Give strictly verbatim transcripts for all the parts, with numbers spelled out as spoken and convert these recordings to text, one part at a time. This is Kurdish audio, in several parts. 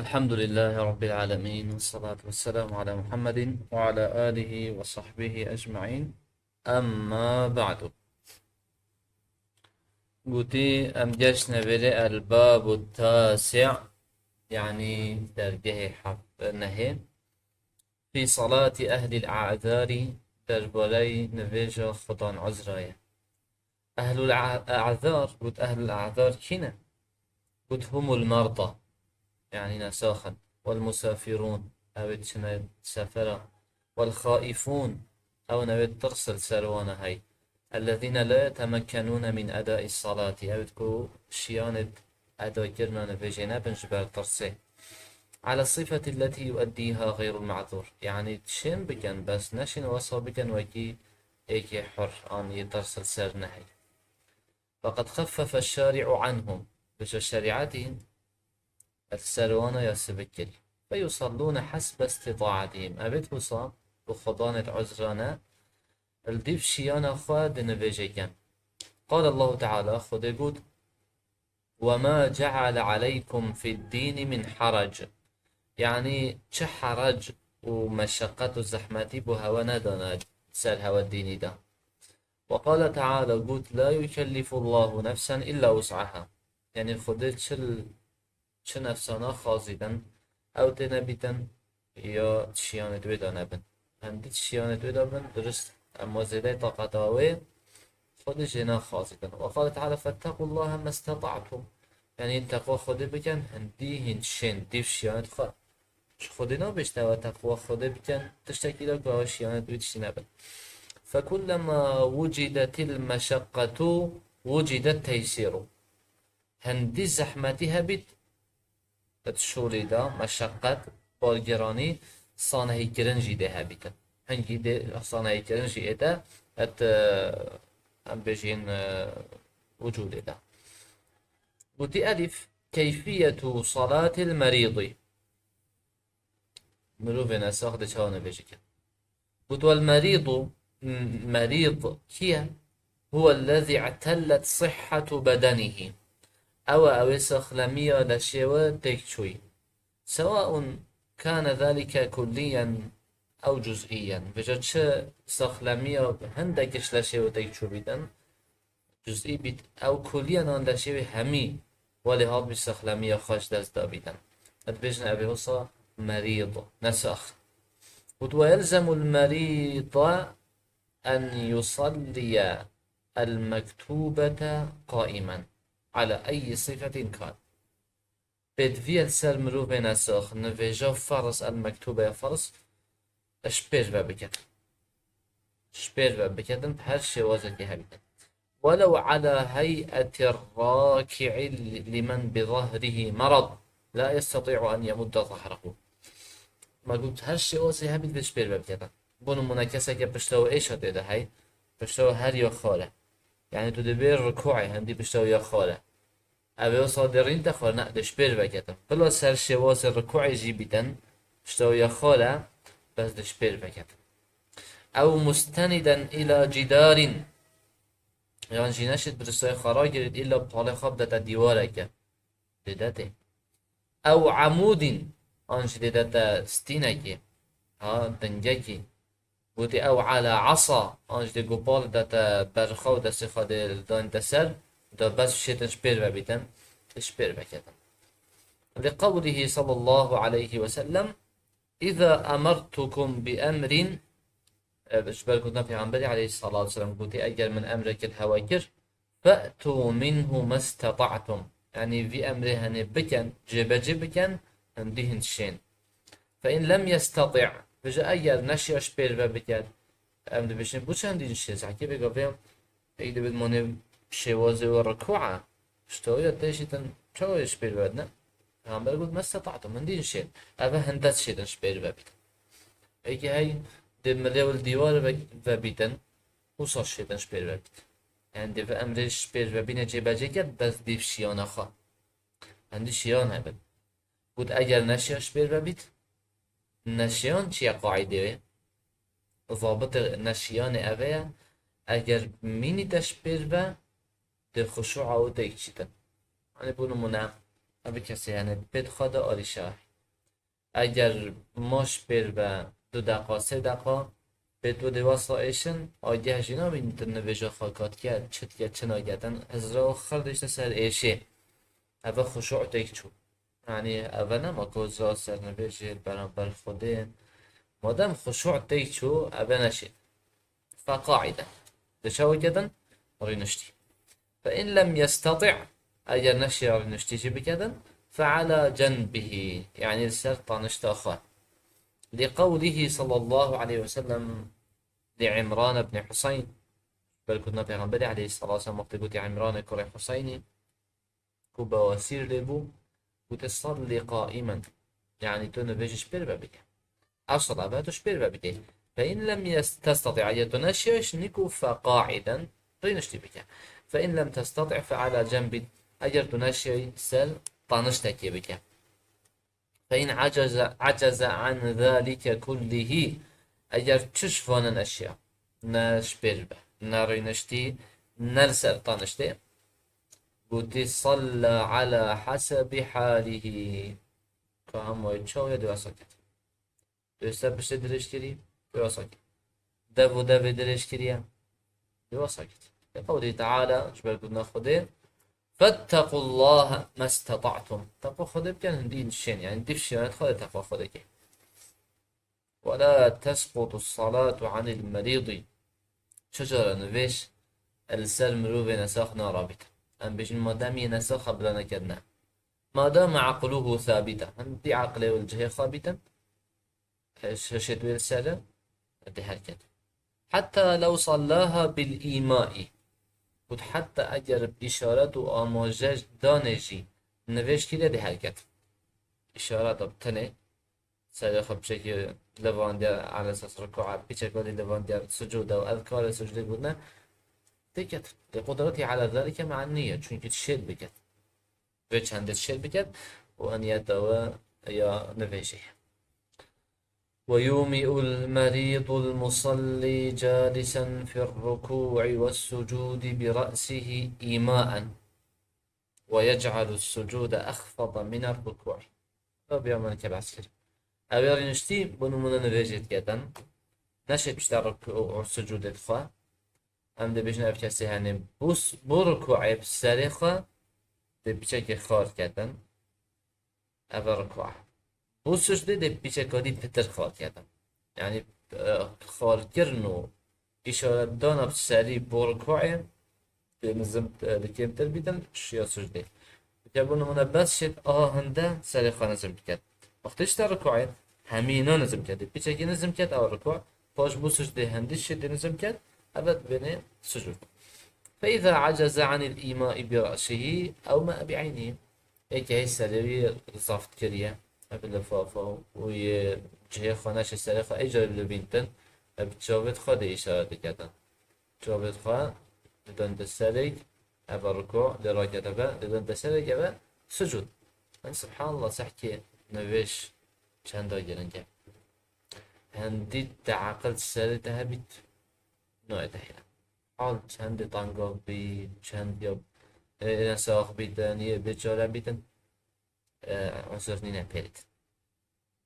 الحمد لله رب العالمين، والصلاة والسلام على محمد وعلى آله وصحبه أجمعين. أما بعد. Gotî em geştine vêrê الباب التاسع، yanî dergehê heft nehê. في صلاة أهل الأعذار، derbareyî nivêja xudan uzra ye. Ehlul a-, a'zar, got ehlul a'zar kî ne? Got humul merda, yanî nesax in. Wel musafirûn, ew ê diçine sefera. Wel xaifûn, ew in ew ê tirs li ser wan e hey. Ellezîne la yetemekkenûne min edai salati, ew ê ku şiyanê edakirina nivêjê nebin ji ber tirsê. Ala sifeti lletî yueddîha xeyrul ma'zûr, yanî dişên bikin, bes neşin wesa bikin wekî êkê hur an yê tirs li ser nehê. Feqed xeffefe şari'u anhum. Vêca şerîetî li ser wana ya sivikil. Feyusallûne hesbe istitaatihim. Ev ê wisa bi xudanê uzra ne, li dîv şiyana xwe dinivêjê kin. Qal Allahu Teala, Xwedê got, "Ve ma ceale aleykum fid dîni min harac." Yanî çi harac û meşeqet û zehmetî bo hewe nedane ser hewe dînî de. Ve qale Teala, got, "La yukellifullahu nefsen illa wus'aha." Yanî Xwedê çi, çi nefsana xazîdin, ew tê nebîtin ya şiyanê wê de nebin. Hendî şiyanê wê de bin, dirist, ema zêdey taqeta wê Xwedê jê naxazîtin. Ve qale Teala, "Fettequllaha mestata'tum." Yanî teqwa Xwedê bikin, hendî hîn şên, dîv şiyanê xwe. Ji Xwedê nabêjte we teqwa Xwedê bikin, tiştekî de ku ew şiyanê wî tiştî nebin. Fekullema wucidetil meşeqqetu wucidet teysîru. Hindî zehmetî hebît, di şûlî de, meşeqqet, bargiranî, sanehîkirin jî dê hebîtin. Hingî dê sanehîkirin jî êde, et, e, em bêjîn, e, wicûdê de. Gotî elîf, keyfiyetu salatil merîdî. Mirovê nesax dê çawa nivêjê kin? Got, "Wel merîdu", m-, merîd kî ye? "Huwellezî i'tellet sihhetu bedenihî." Ew e, ew ê saxlemiya leşê we têk çûyî. "Sewaun kane zalike kulliyen ew cuz'iyen." Vêca çi saxlemiya hindek ji leşê we têk çûbîtin, cuz'î bît, ew kuliyen an leşê wê hemî welê hat bî saxlemiya xwe ji dest dabîtin. Dibêjin ev ê wisa merîd, nesax. Got, "Ve yelzemul merîda en yusalliye el mektûbete qaimen ala eyyi sifetin kan." Pêdivî ye li ser mirovê nesax, nivêja ferz, el mektûbe ya ferz, ji pêr ve biket. Ji pêr ve biketin, bi her şêwazekê hebîtin. Welew ala hey'eti raki'i limen bi zahrihî merad, la yestati'u en yemudde zahrehu. Me got, her şêwazê hebît vê ji pêr ve biketin. Bo nimûne keseke pişta wê êşa tê de hey, pişta wê her ya xal e. Yanî tu dibê rikûê, hendî pişta wê ya xal e. Ev ê wisa derîn te xwe ne, dê ji pêr veketin. Bila ser şêwazê rikûê jî bîtin, pişta wê ya xal e, bes dê ji pêr veketin. Ew musteniden îla cîdarîn. Yan jî neşêt birisayê xwe ragirêt, îla palê xwe bidete dîwareke. Dê de tê. Ew emûdîn. An jî dê de te stînekê. Ha, dingekî. Gotî, "Ew ala asa", an jî dê gopal de te berxa û destê xwe dê danî te ser, da bes şêtin ji pêr ve bîtin, ji pêr veketin. Li qewlihî sallallahu aleyhi ve sellem, "Îza emertukum bi emrin", e, ji ber gotina Pêxemberî aleyhissalatu vesselam gotî, "Eger min emrekê li hewe kir, fe'tû minhu mestata'tum." Yanî vî emrê henê bikin, cêbecê bikin, hindî hin şên. Fe in lem yestati', vêca eger neşiya ji pêr ve biket, em dibêjin, "Bu çendîn şê?" Zehkê vê gavê, ey dibêt monê şêwazê wê rikû e, pişta wê ya tê şêtin, çawa yê ji pêr ve ne? Pêxember got, "Mestata'tum", hindî şên. Ev e hindet şêtin ji pêr ve bîtin. Êkê hey dê milê wê li dîwar ve, ve bîtin, wisa şêtin ji pêr ve bîtin. Yanî dê vê emrê ji pêr ve bîne cêbecê ket, bes dîv şiyana xwe. Hindî şiyan hebin. Got, eger neşiya ji pêr ve bît, neşiyan çi ye qaîdê wê? Zabitê neşiyanê ev e ye, eger mînî te ji pêr ve, dê xuşûa wê têk çîtin. Yanî bo nimûne, ev kesê, yanî pêt xwe de arîşa. Eger maş pêr be du deqa, sê deqa, pê tu dê wesa êşin, ageh jî nabîn tu nivêja xwe ka dike, çi dike, çi nake, ten hizra û xir dişte ser êşê. Eve xuşû têk çû. Yanî eve nema ku hizra sernivêjê li beramber Xwedê. Madem xuşû têk çû, eve neşê. Feqaiden. Di çawa kedin? Rîniştî. Fe in lem yestati', eger neşiya rîniştî jî bikedin, fe ala cenbihi, yanî li ser tanişta xwe. Li qewlihi sallallahu aleyhi ve sellem li Imran ibn Huseyn, ber gotina Pêxemberê aleyhissalatu vesselam wextê gotî Imranê kurê Huseynî, ku bawesîr lê bû, gote, "Salli qaimen." Yanî tu nivêj ji pêr ve bike. Ev sala ve tu ji pêr ve bike. Fe in lem yes-, testati', eger tu neşiyayî, nîku fe qaiden, rîniştî bike. Fe in lem testati' fe ala cenbin. Eger tu neşiyayî, ser taniştekê bike. Fe in acaza, acaza an zalike kullihi. Eger çi ji van neşiya, ne ji pêr be, ne rîniştî, ne li ser taniştê, gotî, "Salla ala hasebi halihî." Ka hema wê çawa ye, dê wesa ket. Dê ser piştê dirêj kirî, dê wesa ket. Dev û devê dirêj kiriye, dê wesa ket. Li qewlî Teala, ji ber gotina Xwedê, "Fettequllaha mestata'tum." Teqwa Xwedê bikin hindî şên, yanî dîv şêwanê Xwedê teqwa Xwedê ke. "Ve la tesqutu salatu anil merîdî." Çi cara nivêj li ser mirovê nesax narabît. Em bêjin madem yê nesaxa bila neketine. Madame aqluhu sabita. Hindî aqlê wê li cihê xwe bîtin. Hişê wê li ser e, dê herket. Hatta lew sallaha bil îmaî. Got heta eger bi îşaret û amaje danê jî nivêj kiriye, dê herket. Îşaret bi tenê, serê xwe piçekî levandiya ala esas rukûa, piçek wê levandiya sucûda û ezkarê sucdê gotine, têket. Lê qudretî ala zalike me'an nîye, çunkî şêt biket. Vê çendê şêt biket û eniyeta we ya nivêjê. "Ve yumi'ul meridul musalli calisen fir rukû'i ves sucûdi bi ra'sihi îmaen." "Ve yec'alus sucude exfada miner rukû." Ev ya me ke behs kir. Ew ya rîniştî, bo nimûne nivêjê diketin. Neşê pişta rukû û sucûdê dixwe. Em dê bêjin ev kesê hene. Bo s-, bo rukûê bi serê xwe dê piçekê xar ketin. Ev e rukû. Bo sucdê dê piçeka dî pitir xar ketin. Yanî, e, xarkirin û îşaretdana bi serî bo rukûê dê nizim, e, dê kêmtir bîtin, şiya sucdê. Dike bo nimûne bes şêt aha hinde serê xwe nizim biket. Wextê işte rukûê hemîna nizim ket. Dê piçekî nizim ket, ew rukû. Paş bo sucdê hindî şêt dê nizim ket, ev e dibêne sucûd. Fe îza aceze anil îmaî bi ra'sihî ew me bi eynî. Êkê hê serê wî zeft kiriye, ev lifafa û yê cihê xwe neşe serê xwe, ê carî li bîntin, ev çavê xwe dê îşaret diketin. Çavê xwe didin di serek, ev e rukû, lê rakete ve, didin di serek, ev e sucûd. Yanî, subhanallah, sehkê nivêj çenda giring e. Hindî te aqil serê te hebît, nayê te hêla. Hal çendê tanga bî, çend ya, e, êne sax bîtin, yê bêçare bîtin, e, uzur nîne pêrîtin.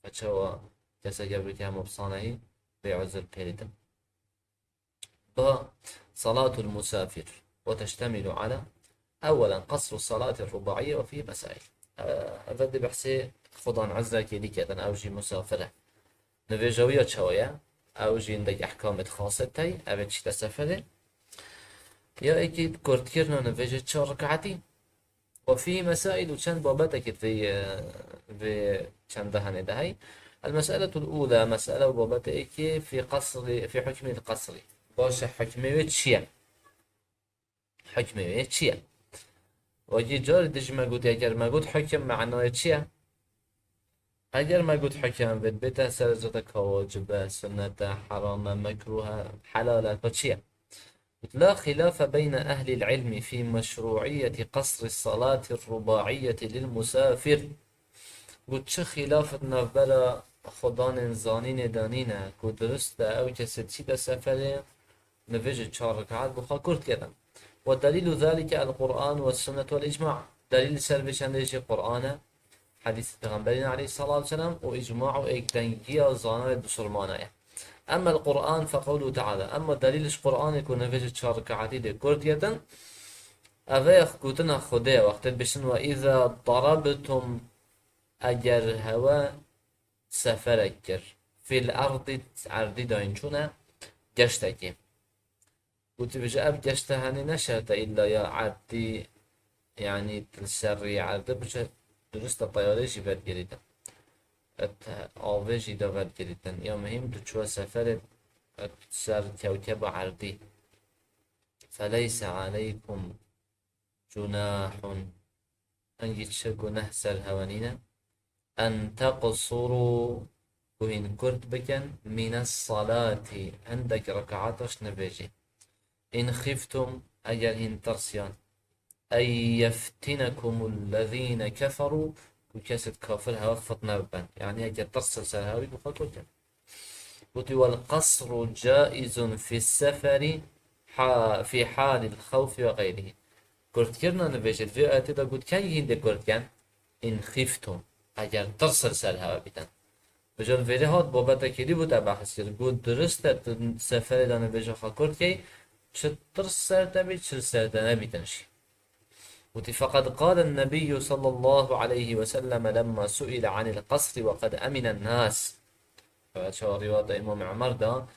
Ve çawa keseke bike hema bi sanehî bê uzur pêrîtin. Ba salatul musafir ve teştemilu ala ewelen qasru salati rubaiyye ve fî mesail. E, ev dê behsê xudan uzrekê dî ketin, ew jî musafir e. Nivêja wî ya çawa ye? Ew jî hindek ehkamê xas e tey, ev ê çîte seferê. Ya êkê kurtkirina nivêjê çar rekatî. Ve fî mesail û çend babetekê vê, vê çenda hene de hey. El meseletul ula, mesele û babete êkê fî qasri, fî hukmil qasri. Baş e, hukmê wê çi ye? Hukmê wê çi ye? Wekî carî dijî me gotî, eger me got hukim, manayê çi ye? Eger me got hukim, vê dibête ser cete ka wacib e, sunnet e, heram e, mekrûh e, helal e, ka çi ye? Got, "La xilafe beyne ehlil ilmi fî meşrûiyeti qasri salati rubaiyeti lil musafir." Got, "Çi xilaf di navbera xudanên zanînê de nîne, ku dirust e ew kesê çîte seferê, nivêjê çar rekat bi xwe kurt ketin. Ve delîlu zalike el Qur'an ve sunnet vel icma." Delîl ser vê çendê jî Qur'an e, Hedîsê Pêxemberî ne aleyhissalatu vesselam û îcma û êkdengiya zanayê bisilmana ye. Emmel Qur'an feqewlu teala. Emma delîl ji Qur'anê ku nivêjê çar rekatî dê kurt yetin, ev e gotina Xwedê ye, wextê dibêjin, "Ve îza darabtum", eger hewe seferek kir, "fil erdî", erdî dayîn çûne, geştekê. Gotî, "Vêje ev geşte henê ne şert e îlla ya erdî, yanî li ser rêyê erdî biçe, dirust e teyarê jî vedigirîtin. Et avê jî de vedigirîtin. Ya muhîm tu çûye seferê, et ser kewkeba erdî. Feleyse aleykum cunahun." Hingî çi guneh ser hewe nîne. "En teqsuru", ku hîn kurt bikin, "mînes salati", hindek rekaata ji nivêjê. "In xiftum", eger hîn tirsiyan, "en yeftinekumul lezîne keferû", ku kesê kafir hewe fitne bibin. Yanî eger tirs ser hewe bî, bi xwe kurt kin. Gotî, "Wel qasru caizun fis seferi ha-, fî halil xewfi ve xeyrihî." Kurtkirina nivêjê di vê ayetê de got, kengî hîn dê kurt ken? "In xiftum", eger tirs li ser hewe bîtin. Vêje li vêrê hat babetekê dî bû te behs kir. Got, dirust e tu seferê de nivêja xwe kurt key, çi tirs ser te bî, çi li ser te nebîtin jî. Gotî, "Feqed qale nebiyyu sallallahu aleyhi ve sellem lemma suile anil qasri ve qed eminen nas." Evet, çawa rîwayeta Îmam Ömer da,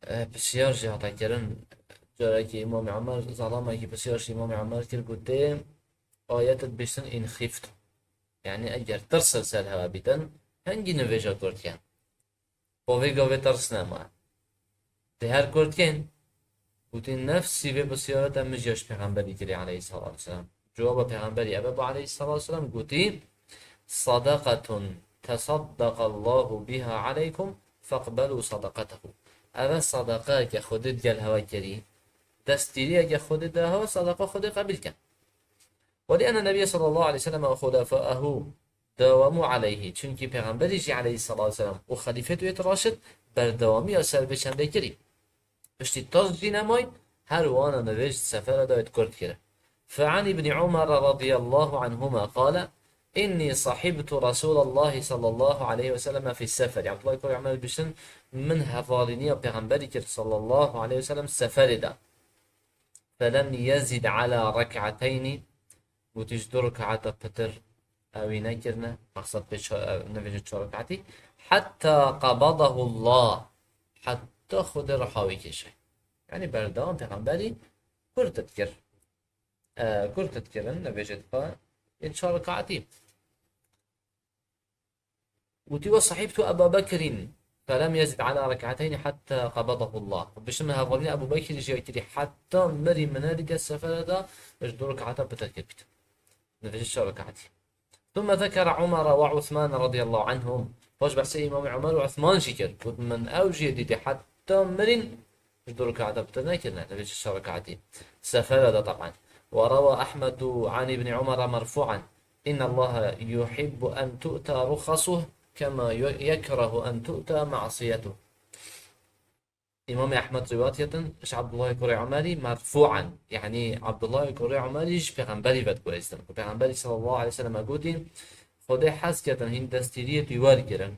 e, pisyar jî hate kirin. Carekî Îmam Ömer, zalamekî pisyar jî Îmam Ömer kir, gotê, "Ayet dibêjtin in xiftum." Yanî eger tirs li ser hewe bîtin, hengî nivêja kurt ken? Po vê gavê tirs nema. Tê her kurt kên. Gotî, nefsî vê pisyarê te min jî ji Pêxemberî kirî aleyhissalatu vesselam. Cewaba Pêxemberî eve bû aleyhissalatu vesselam, gotî, "Sadaqatun tesaddakallahu biha aleykum feqbelu sadaqatahu." Eve sadaqeyeke Xwedê digel hewe kirî, destgîriyeke Xwedê da hewe, sadaqa Xwedê qebîl ken. "Ve li enne nebiyye sallallahu aleyhi ve sellem ve xulefâehu devamu aleyhi." Çunkî Pêxemberî jî aleyhissalatu vesselam û xelîfet wê raşid berdewamiya ser vê çendê kirî. Piştî tirs jî nemay, her wana nivêj di sefera de wê kurt kir. Fe an Îbnî Umar radiyallahu anhuma qale, "Inni sahibtu Resûlallahi sallallahu aleyhi ve sellem fî sefer." Abdullah kurê Umer bişin, min hevalîniya Pêxemberî kir sallallahu aleyhi ve sellem seferê de. Felem yezid ala rek'ateyni, gotî ji du rek'ata pitir ewî nekirine, maqsed pê ça-, ev nivêje çar rek'atî, hetta qabadahu Allah, hetta Xwedê ruha wî kêşe. Yanî berdewam Pêxemberî kurt dikir. E, kurt dikirin, nivêje dixwe, ê çar rek'atî. Gotî, "Ve sahibtu Eba Bekrin, felem yezid ala rek'ateyni hatta qabadahu Allah." Bişim hevalîn Ebu Bekirî jî kirî, hetta mirî min nedîte sefere de ji du rek'ata pitir kir bît. Nivêje çar rek'atî. Thumme zekere Umar ve Usman radiyallahu anhum. Paş behsê Îmam Umer û Usman jî kir. Got, "Min ew jî dîtî hetta mirîn ji du rek'ata pitir nekirine." Nivêje çar rek'atî. Sefere de taban. Ve reva Ahmedu an Îbnî Umar merfu'an. "İnnallaha yuhibbu en tu'ta rukhasuh kema yu-, yekrahu en tu'ta ma'siyetuh." Îmamê Ehmed rîwayet ketin ji Abdullahê kurê Umerî merfu'an, yanî Abdullahê kurê Umerî ji Pêxemberî ve diguhêstin, ku Pêxemberî sallallahu aleyhi ve sellem gotî, "Xwedê hez ketin hîn destgîriyê tu wergirin,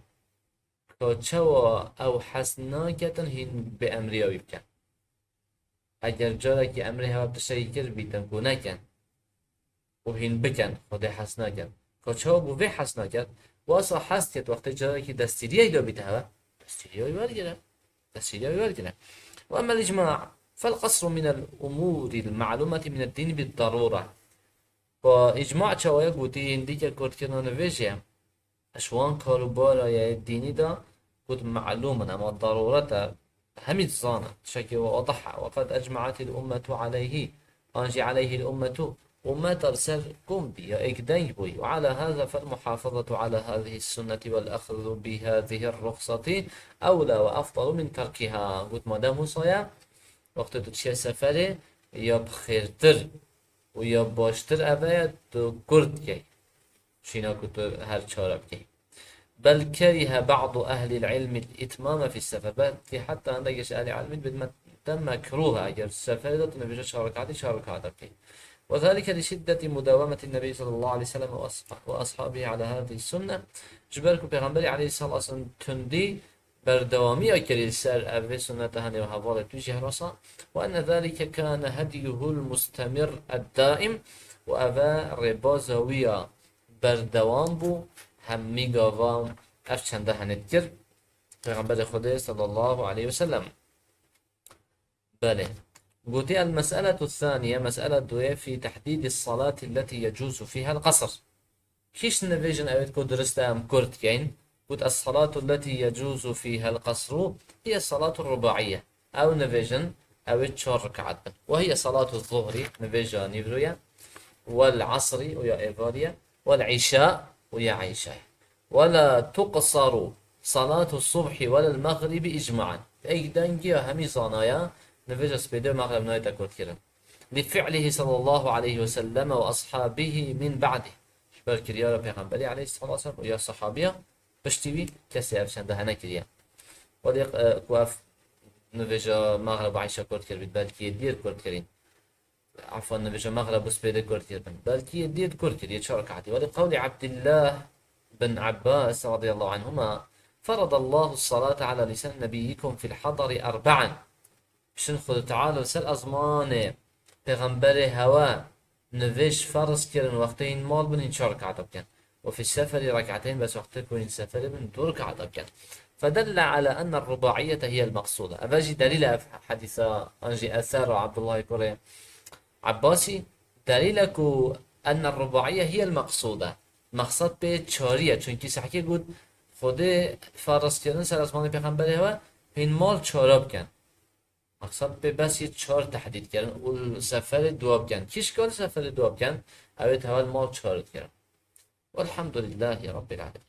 ka çawa ew hez naketin hîn bêemriya wî bikin." Eger carekî emrê hewe tiştekî kir bîtin ku nekin û hîn bikin, Xwedê hez nakin. Ka çawa bû vê hez naket, wasa hez ket wextê carekî destîriyê da bîte hewe, destîriya wî wergire. Destîriya wî wergire. Ve emmel îcma, fel qasru minel umûril ma'lûmeti mined dîn bid darûre. Ka îcma çawa ye gotî hîn dîke kurtkirina nivêjê ye. Ji wan kar û bara ye dînî de got melûm in, ema darûret e, hemî dizanin. Tiştekî wadih e. Ve qed ecme'etil ummetu aleyhî. An jî aleyhîl ummetu. Ummeta li ser kom bî, ya êk deng bûyî. Ve ala hâzâ fel muhâfazatu ala hâzihis sunneti vel ehzu bi hâzihir ruhsati evlâ ve efdalu min terkîhâ. Got madem wisa ye, wextê tu diçiye seferê, ya bi xêrtir û ya baştir ev e tu kurt key. Şîna ku tu her çare bikey. Bel kerihe ba'du ehlil ilmi itmame fis sefer. Belkî heta hindek ji ehlî ilmî bidme te mekrûh e, eger seferê de tu nivêje çar rekatî, çar rekata bikey. وذلك لشدة مداومة النبي صلى الله عليه وسلم وأص-، وأصحابه على هذه السنة. Ji ber ku Pêxemberê aleyhissalatu vesselam tundî berdewamiya kirî li ser ev vê sunneta hene û hevalê tu jî herasa. وأن ذلك كان هديه المستمر الدائم. Û ev e rêbaza wî ya berdewam bû, hemî gava ev çende hene dikir. Pêxemberê Xwedê sallallahu aleyhi ve sellem. Belê. Gotî المسألة الثانية, mesele duyê في تحديد الصلاة التي يجوز فيها القصر. Kîş nivêjin ew ê ku dirist e em kurt keyn. Got الصلاة التي يجوز فيها القصر هي الصلاة الرباعية. Ew nivêjin ew ê çar rekaat bin. وهي صلاة الظهر, nivêja nîvro ye. والعصر, û ya êvarî ye. والعشاء, û ya îşa ye. ولا تقصر صلاة الصبح ولا المغرب إجماعا. Ey dengiya hemî zanaya, nivêja spêdê û mexreb nayête kurtkirin. لفعله صلى الله عليه وسلم وأصحابه من بعده. Ji ber kiryara Pêxemberî aleyhissalatu vesselam û ya sahabiya piştî wî kesê ev çende hene kiriye. Welê, e, ku ev nivêja mexreb û îşa kurt kiribît, belkî yê dîr kurt kirîn. Afwan, nivêja mexreb û spêdê kurt kiribin. Belkî yê dîr kurt kiriye, çar rekaetî. Welê qewlê Abdillah bin Abbas radıyallahu anhuma, فرض الله الصلاة على لسان نبيكم في الحضر أربعا. Piştin Xwedê Teala li ser ezmanê Pêxemberê hewe nivêj ferz kirin, wextê hîn mal bin, hîn çar rekaeta bikin. وفي السفر ركعتين, bes wextê ku hîn seferê bin, du rekaeta bikin. فدل على أن الرباعية هي المقصودة. Ev jî delîl e, ev hedîsa, an jî esera Abdullahê kurê Abbasî, delîl e ku أن الرباعية هي المقصودة. Mexsed pê çarî ye, çunkî sehkê got, Xwedê ferz kirin ser ezmanê Pêxemberê hewe, hîn mal çara bikin. Mexsed pê bes yê çar tehdîd kirin û li seferê dua bikin. Kîşka li seferê dua bikin, ew ê tewa li mal çar dikirin. Welhamdulillahî Rabbil alemin.